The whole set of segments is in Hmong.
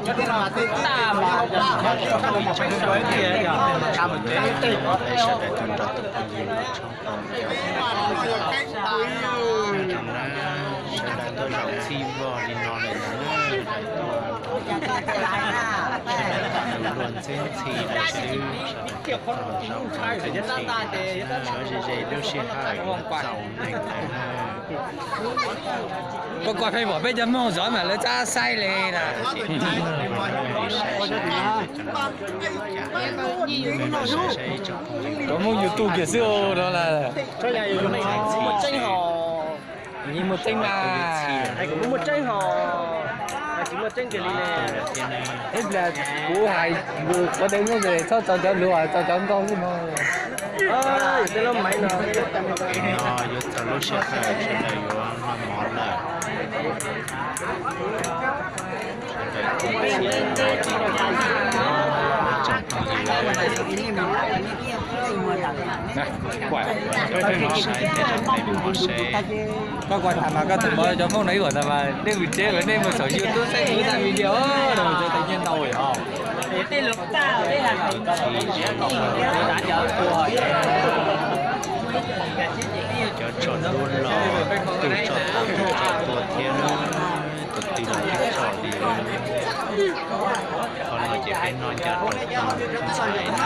Nyob zoo ib tsoom phooj ywg, sawv daws tuaj nrog tus phooj ywg los tshoob qos. Zoo na, sawv daws tuaj zaum txhij vog li no lawm ntag na, sawv daws tuaj nrog tus luag ntxhwb ntxhi lawm xwb, sawv daws tuaj zaum ntxhwb ntxhi, sawv ze ze lub sij hawm txaus neeg lawm na. Koj koj pheej pom peb cov Hmoob zov mas lawv txab xaib li na. Koj Hmoob YouTube kiag xwb no las. Yeej muaj tseeb mas. Muaj tseeb hos, tsis muaj tseeb kiag li ne. Ib pliag kuv hais lus qhov twg muaj tes txhob txaus cov lus, txaus cov nkauj xwb mog. Tej lub maiv no, no yuav txog lub sij hawm sawv daws yuav noj mov lawm. Koj kuv tham mas koj tus mov cov Hmoob no ib uas ntag mas nej vwm tsev lawm nej mus saum YouTube saib kuv tag video no cov tais nyiaj ntau os. Cov tso duab los tus tso tau tus tso tuaj thiab na, tus twg los twb tso li. Qhov no ces peb noj ncaj rau tau ntxhais na.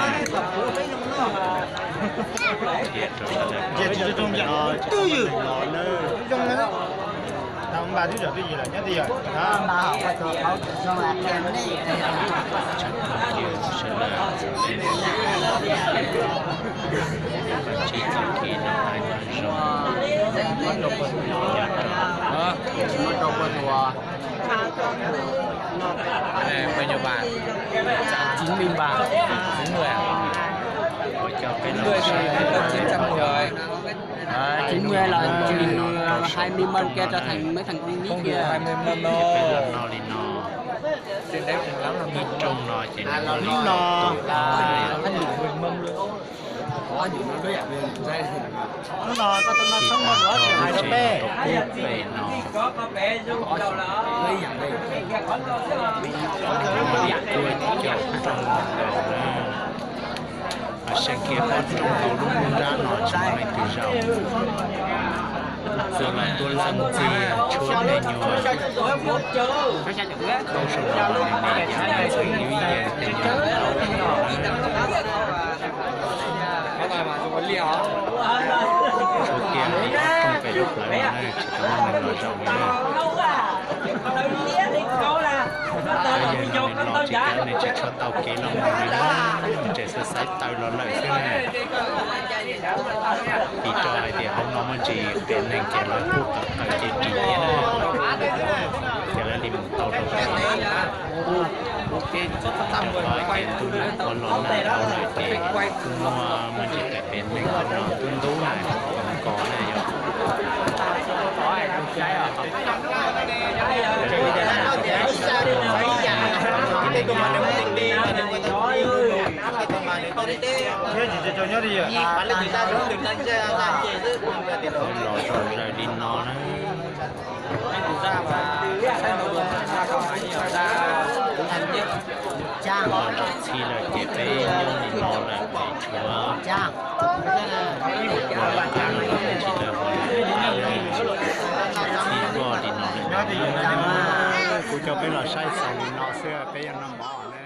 Qhia rau sawv daws paub txog tus no na. Tshaj tawm kiag sawv daws txhua tus, tsis txoj kev noj qab nyob zoo. Bao nhiêu vàng? Chín mươi vàng. Chín mươi à? Ua cov peb los saib. Chín mươi là hai mươi mâm kia cho thành mấy thằng con nít kia. Peb los noj li no. Ib rooj no ces nws muaj li no. Hnub no koj tus no tshoob muaj duav hais rau peb. Peb no tuaj caum rooj nkaus na. Saib kiag pom rooj nkaus lub nruab nrab no tsis muaj leej twg zaum. Txawm los tuaj leej ntxhi tshuab tej nyuag khaub saum no los nws nim yam ntxhw ib yam tej nyuag. Tshuav kiag li ob rooj pem lub plawv no na, tsis tau muaj neeg los zaum li na. Yog li no tsis kav nej tsis tshua tau kev los mus li na, tseem xav xaiv taw los lawm xwb na. Vim rau hais tias hauv no muaj ntsis qias neeg ces lawv kuj qawm qawm ces ris thiab na, ces lawv li mus tau rau pem. Rau qhov ces ntuj nag qhuav los nag dhau lawm ces kuj muaj muaj ntsis qias qias neeg hauv no ntub ntub na, kos na yog. Los zom zaws li no na. Los zom txhij lawm ces peb nyob li no lawm ces tshuav ua qab no tsis tau ua qab li, txhij vog li no lawm. Kuv coj peb los saib xaus li no xwb, peb yuav noj mov na.